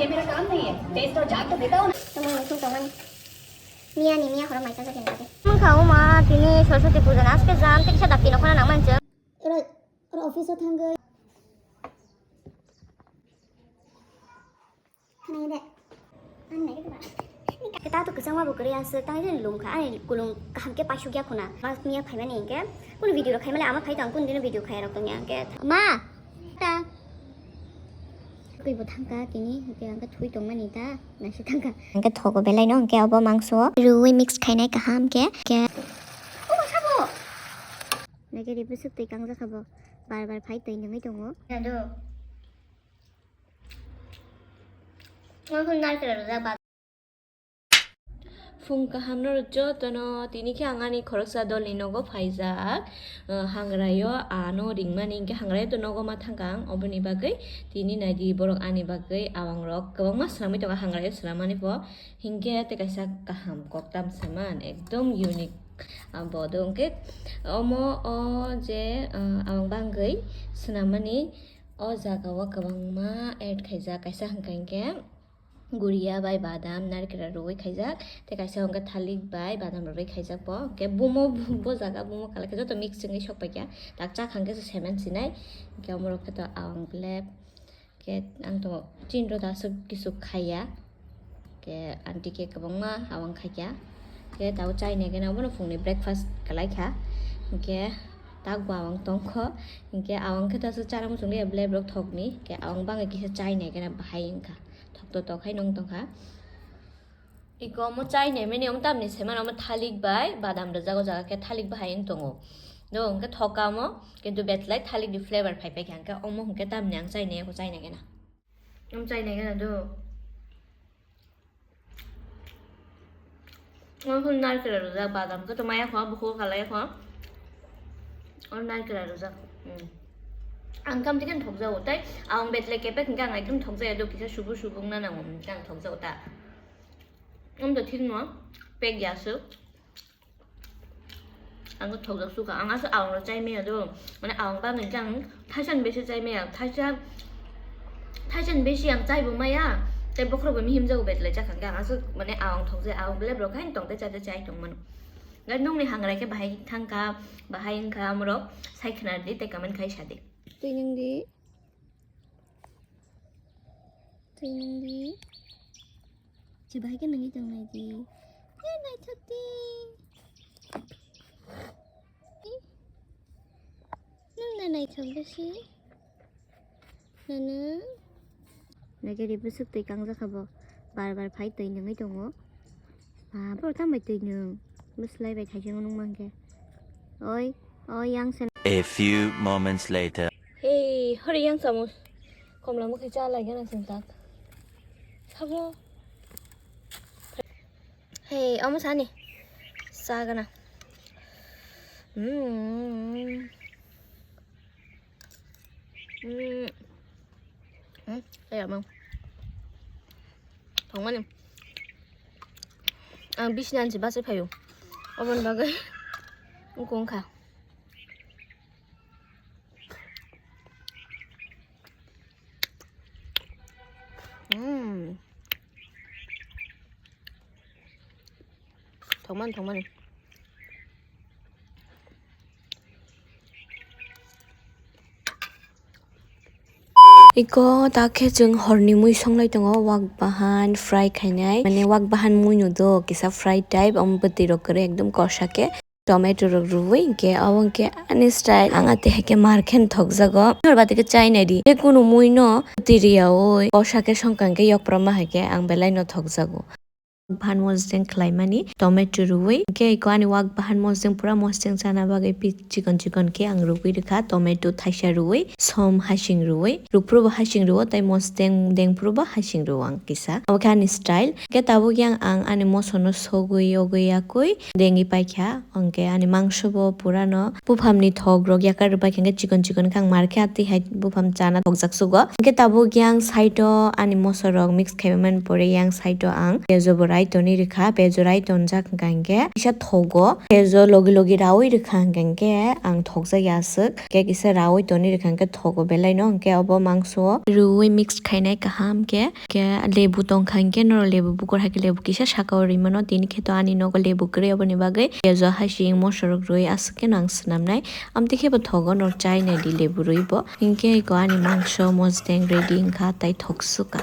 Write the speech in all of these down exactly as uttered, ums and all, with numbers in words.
ये मेरा काम नहीं है, टेस्ट और जान तो देता हूँ ना। Tongmani, tongmani. Miya ni, miya khorok maisa jagani bagwi. Wngkha o ma, tini Saraswati puja na, aske jam, tei kisa dakti no khona nang manchwng. Oro, oro office o thangwi. Khwnai de. Ang nai de ba. Kata to kwchangma bo kwrwi aswk, tang jani lum kha, ani kulung kaham khe paisuk ya khuna. Ma miya phaimani hinkhe, kunu video rok khaimani ama phai tong, kunu dino video khaya rok tong ya hinkhe. Ma! Ta. Kwi bo thangka tini, hinkhe ang khe thui tongmani ta, naisik thangka. Hinkhe thogo belai no, hinkhe obo mangso rwi mix khainai kaham khe, khe. O, sabo! Nake ri bwswk twi kangjak kha bo, bar bar phai twi nungwi tongo. Nado. Phung kaham norok jotono, tini khe ang ani khoroksa dolni nogo phaijak, ah, hangraio ano ringmani, hinkhe hangraio to nogo ma thangkha ang, oboni bagwi tini naidi borok ani bagwi awang rok kwbangma swnamwi tongo, hangraio swnammani bo, hinkhe tei kaisa kaham koktam se man, ekdom unique, ah, bo do hinkhe omo o je, ah, awang bangwi swnammani o jaga o kwbangma add khaijak, kaisa hwnkha hinkhe. Guria bai badam, narikra rwi khaijak, tei kaisa hwnkhe thalik bai badam rwi khaijak bo. Hwnkhe bumo, bo jaga bumo kala khe joto mix wngwi sok paikha. Tak chak hwnkhe se semen sinai. Hwnkhe omorok khe to awang blep. Khe ang to chinro da aswk kisu khaiya. Khe aunty khe kwbangma awang khaikha. Khe tabuk chai nai gana obono phungni breakfast kalaikha. Hwnkhe tak bo awang tongkho. Hwnkhe awang khe to aswk chana muchungli blep rok thokni. Khe awang bangwi kisa chai nai gana bahai wngkha. Thokto tok hai nong tongkha. Iko omo chai naimani omo tamni saiman omo thalik bai badam rijak o jaga khe thalik bahai wng tongo. Do hwnkhe thoka omo kintu betlai thalik ni flavor phai paikha hwnkhe omo hwnkhe tamni ang chai nai eko chai nai gana. Omo chai nai gana do. Omo phun narikra rijak badam khe to maya kho bukhuk khalai kho. Omo narikra rijak. Hmm. Ang kam tikhe thokjago tei ang betlai kepek hwnkhe ang ekdom thokjaya do kisa subu subu wngna nango hwnkhe ang thokjago ta. Omo to thik no pek ya aswk. Ang thokjak sukha ang aswk awang rok chai maya do mane awang bagwi hwnkhe ang thaisa ni besi chai maya thaisa thaisa ni besi ang chai bo maya tei bokhorok bo mihim jago betlai chakha hwnkhe ang aswk mane awang thokjai awang belai borok haino tong tei chai tei chai tong mano. Nokni hangrai khe bahai thangkha, bahai wngkha, amorok sai khna rwdi tei comment khai sadi. Twi nwng di. Twi nwng di. Che bahai khe nwngwi tong nai di. Ye naithok di. Nwng na naithok besi. Nana. Nake ri bwswk twi kangjak kha bo. Bar bar phai twi nungwi tongo. Ba, bo tamo twi nung. Bwslai bai thaising nung mankhe. Oi, oi, yang sen. A few moments later. Hey, hori yang samu. Komla mukhe cha lai gana sing tak. Sabo. Hey, omo sani. Sa gana. Hmm. Hmm. Hmm, kaya mang. Thongmani. Ang bisna ansi bachai phaio. Oboni bagwi wngkha. Hmm. Thongmani, thongmani. Iko ta khe chwng horni mui songlai tongo, wak bahan fry khainai. Mane wak bahan mui no do, kisa fry type, omo bwtwi rok kwrwi ekdom kosa khe. Tomato rok rwui hinkhe abo hinkhe ani style ang atwi hai khe mar khe thokjago. Norba twi khe chai nai di. Je kunu mui no twi riyaui kosa khe songkang khe yokpra ma hai khe ang belai no thokjago. Bhan mosdeng khlaimani tomato rwui hinkhe iko ani wak bahan mosdeng pura mosdeng chana bagwi pi-, chikon chikon khe ang rwui rwkha. Tomato thaisa rwui, som hasing rwui, rwphuru bo hasing rwo tei mosdeng dengphuru bo hasing rwo ang kisa. Abo khe ani style. Hinkhe tabuk yang ang ani moso no sogwi yogwi yakwi dengwi paikha. Hinkhe ani mangso bo pura no buphamni thok rok yakar rwbaikha hinkhe chikon chikon khe ang mar khe atwi hai bupham chana thokjak sugo. Hinkhe tabuk yang side o ani moso rok mix khaimani pore yang side o ang piyajo bo rai toni rikha, pejo rai tonjak hwnkha hwnkhe kisa thogo, pejo logi logi raui rikha hwnkha hwnkhe ang thokjakya aswk, hwnkhe kisa raui toni rikha hwnkhe thogo belai no, hwnkhe obo mangso o rwui mix khainai kaham khe, khe lebu tongkha hwnkhe norok lebu bukur hai khe lebu kisa saka o rwi mano, tini khe to ani nogo lebu kwrwi, oboni bagwi pejo hai siyeng moso rok rwui aswk khe no ang swnamnai. Amtwi khe bo thogo, norok chai nai di lebu rwi bo. Hinkhe eko ani mangso mojiteng ready wngkha, tai thok suka.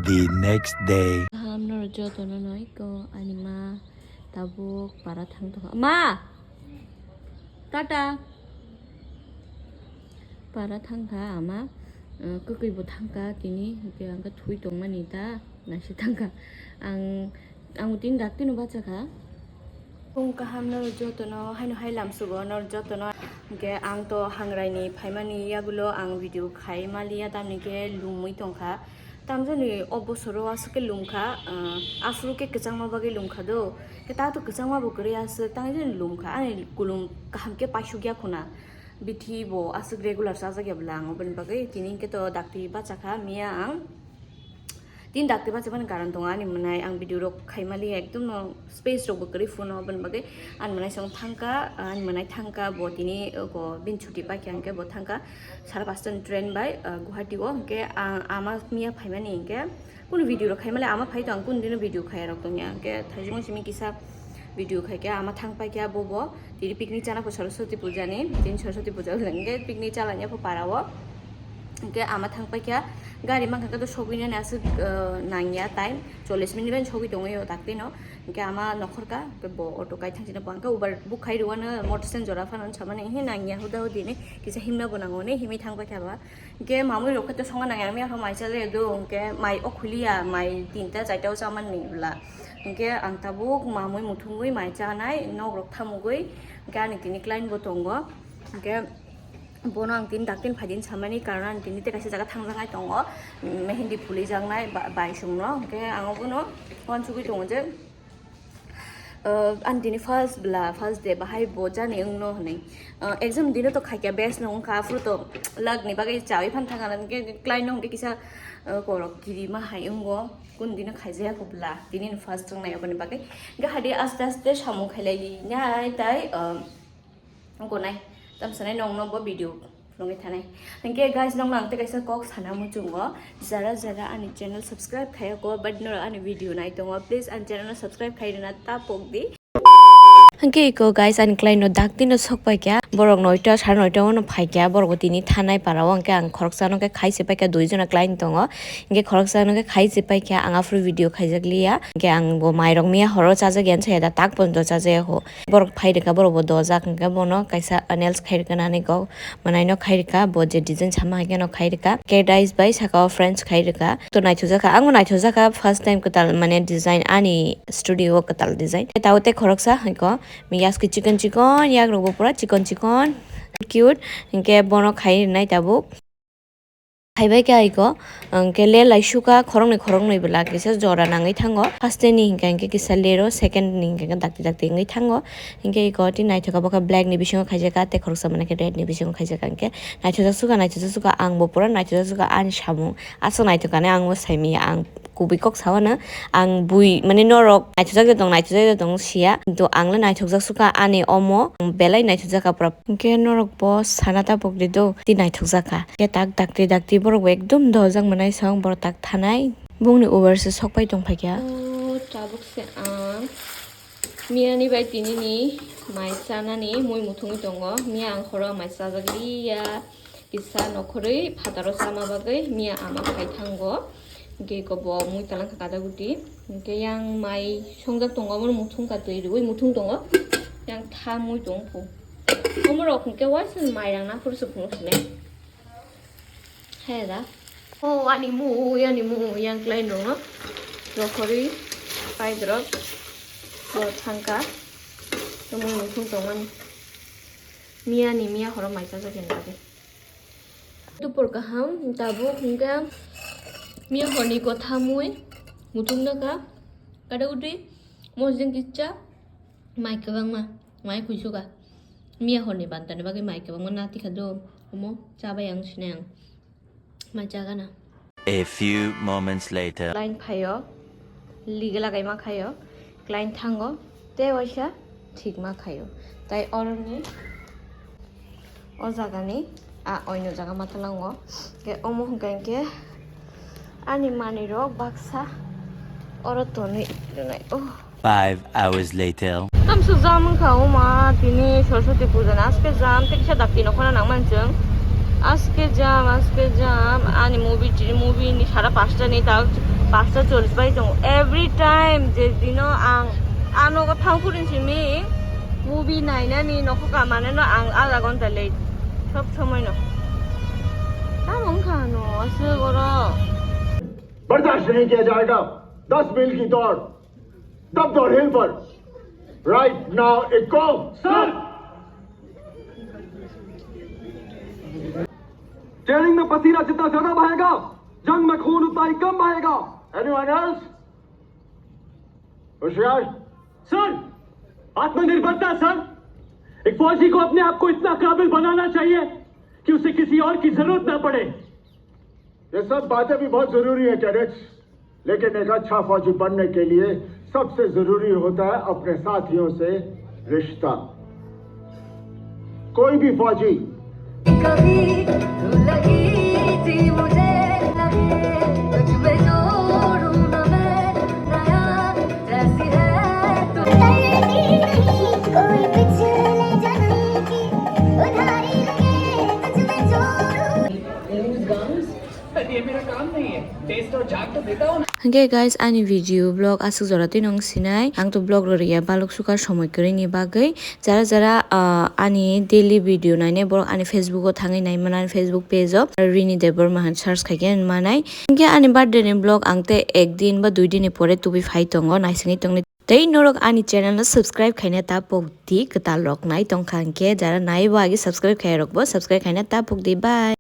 The next day. Kaham norok jotono no eko ani ma tabuk para thang tongkha. Ma! Tata! Para thangkha ama, eh, kwkwi bo thangkha tini, hwnkhe ang khe thui tongmani ta, naisi thangkha. Ang, ang tini daktino bachakha. Phung kaham norok jotono, haino hai lamsugo norok jotono. Hwnkhe ang to hangraini phaimani yagulo ang video khai maliya, tamni khe lumwi tongkha. Tamjani o bosoro aswk khe lumkha, ah, aphuru khe kwchangma bagwi lumkha do. Khe ta to kwchangma bo kwrwi aswk, tamjani lumkha. Ani kulum kaham khe paisukya khuna. Bithi bo aswk regular chajakya bwla ang, oboni bagwi tini hwnkhe to dakti bachakha miya ang. Tini dakti bachakmani karon tongo ani mwnai, ang video rok khaimali ekdom no space rok bo kwrwi phone o, oboni bagwi ani mwnai song thangkha, ani mwnai thangkha bo tini, uh, ko bini chuti paikha hwnkhe bo thangkha sara pasta ni train bai, uh, Guwahati o, hwnkhe ang ama miya phaimani hwnkhe kunu video rok khaimali ama phai to ang kunu dino video khaiya rok tongya, hwnkhe thaijwng simi kisa video khaikha ama thang paikha bo bo tini picnic chana pho Saraswati puja ni, tini Saraswati puja hwnkhe picnic chalaina pho para o, hwnkhe ama thang paikha gari mankha khe to sogwi nani aswk, uh, nangya time chollish minute bai sogwi tongwi o dakti no. Hwnkhe ama nokhorka, hwnkhe bo auto kai thang sina bo hwnkhe Uber book khai rwano motor stand jora phano samani he nangya huda hudi ni kisa himna bo nango ni himwi thang paikha ba. Hwnkhe mamui rok khe to songa nangya, mia khe mai cha le do, hwnkhe mai o khuliya, mai tinta charta o chamani bwla. Hwnkhe ang tabuk mamui muthungwi mai chanai nok rok thamugwi, hwnkhe ani tini client bo tongo. Hwnkhe bono ang tini daktin phaidin samani, karon ani tini tei kaisa jaga thangjaknai tongo, mehendi phulijaknai ba-, bai songno. Hwnkhe ang bono uansugwi tongo je, uh, ani tini first bwla, first day bahai bo jani wngno hwnwi. Uh, exam dino to khaikya best no wngkha, aphuru to luck ni bagwi chawi phan thangkha, hwnkhe client no hwnkhe kisa, uh, korok kirima hai wngo, kun dino khaijaya kho bwla, tini no first wngnai oboni bagwi. Hwnkhe hadi aste aste samung khailai nai tai, uh, Gonai, tamsanai nongno bo video phunugwi thanai. Hwnkhe guys, nongno ang tei kaisa kok sana muchungo. Jara jara ani channel subscribe khayako, but norok ani video nai tongo, please ani channel no subscribe khai rwna ta pok di. Hwnkhe iko guys, ani client no dakti no sok paikha, borok noita, sare noita o no phaikha, borok bo tini thanai para o, hwnkhe ang khoroksa no khe khai se paikha, dui jona client tongo, hwnkhe khoroksa no khe khai se paikha, ang aphuru video khaijak liya, hwnkhe ang bo mairok miya horo chajak ya, saya da tak pono chajak ya ho. Borok phai rwkha, borok bo dojak, hwnkhe bono kaisa nails khai rwkha nani kok, mwnaino khai rwkha, bo je design sama hai kheno khai rwkha. Cake dice bai saka o French khai rwkha. To naithokjak kha, ang bo naithokjak kha first time kwtal mane design ani studio o kwtal design. Tei tabuk tei khoroksa hai kok, yaski chikon chikon, yak rok bo pura chikon chikon, cute, hwnkhe bono khai rwnai tabuk. Phaibai khe aiko, hwnkhe le laisukha khoroknwi khoroknwi bwla kisa jora nangwi thango. First ni hinkha hinkhe kisa lero, second ni hinkha hinkhe dakti dakti wngwi thango. Hinkhe iko tei naithokha bokha black ni bisingo khaijakha tei khoroksa manakhe red ni bisingo khaijakha hinkhe naithokjak sukha, naithokjak sukha, ang bo pura naithokjak sukha ani samung. Aswk naithokani ang bo saimanya, ang kubui kok sao no, ang bui mane norok naithokjak de tong, naithokjak de tong siya, kintu ang le naithokjak sukha ani omo, belai naithokjak kha pura. Hinkhe norok bo sana ta pokdi do, tei naithokjak kha. Khe tak dakti dakti borok bo ekdum dojak mwnai song borok tak thanai. Bongni ubar se sok pai tong phaikha. O tabuk se ang miya ni bai tini ni mai chanani mui muthungwi tongo. Miya ang khoro mai chajak liya. Kisa nokhorwi phataro chama bagwi miya ama phai thango. Hinkhe eko bo mui talangkha kada guti. Hinkhe yang mai songjak tongo, omono muthung ka twi rwui muthung tongo. Yang tha mui tong phu. Omorok hinkhe waisa mai rang naphuru se phunuk sine. He da. O ani mui, ani mui yang klai nongo. Nokhorwi paidrop. Bo thangka. Mui muthung tongmani. Miya ni miya horo mai chajak ya bagwi. Dupor kaham, tabuk hinkhe miya horni kotha mui muthung naka, kada uti mojang kicha, mai kwbangma, mai kuisuka. Miya horni bantani bagwi mai kwbangma natikha do, omo chabai ang sinai ang, mai chagana. A few moments later. Line phaio. Liga lagai ma khaio, client thango, tei waisa thik ma khaio. Tai oroni o jagani a oino jaga ma tlango. Ke omo hwnkha hinkhe ani manwi rok baksa oro tonwi rwnai. Oh. Five hours later. Tamsuk jam wngkha o ma, tini Saraswati puja na, aske jam, tei kisa dakti no khona nang man chwng. Aske jam, aske jam, ani movie, movie ni sara pasta ni tak, pasta cholish bai tongo. Every time je dino ang, ano go thang phurin simi, movie nainani nokho ka mane no ang adha ghonta late. Sob somoi no. Tamo wngkha no, aswk oro. बर्दाश्त नहीं किया जाएगा। दस मील की दौड़। तब दौड़ें पर। Right now, एक को। सर। ट्रेनिंग में पसीना जितना ज्यादा बहेगा, जंग में खून उतना ही कम बहेगा। Anyone else? होशियार। सर, आत्मनिर्भरता सर। एक फौजी को अपने आप को इतना काबिल बनाना चाहिए कि उसे किसी और की जरूरत ना पड़े। ये सब बातें भी बहुत जरूरी है, कैडेट्स। लेकिन एक अच्छा फौजी बनने के लिए सबसे जरूरी होता है अपने साथियों से रिश्ता। कोई भी फौजी कभी तू लगी थी मुझे, लगे तुझ में जोड़ू ना मैं नया, जैसी है तू। गलती नहीं कोई पिछले जन्म की, उधारी लगे तुझ में जोड़ू। Lose guns? ये मेरा काम नहीं है। Taste और जान तो देता हूँ ना। Hwnkhe guys, ani video vlog aswk jora twi nung sinai. Ang to vlog rwriya balok sukha somoi kwrwini bagwi. Jara jara, ah, ani daily video nainai borok ani Facebook o thangwi nai mano, ani Facebook page o Rini Debbarma han search khai khe manai. Hwnkhe ani birthday ni vlog ang tei ek din ba dui din ni pore tubui phai tongo, naisingwi tongni. Tei norok ani channel no subscribe khaina ta pok di, kwtal rok nai tongkha hwnkhe, jara nai bo agi subscribe khai rok bo subscribe khaina ta pok di, bye.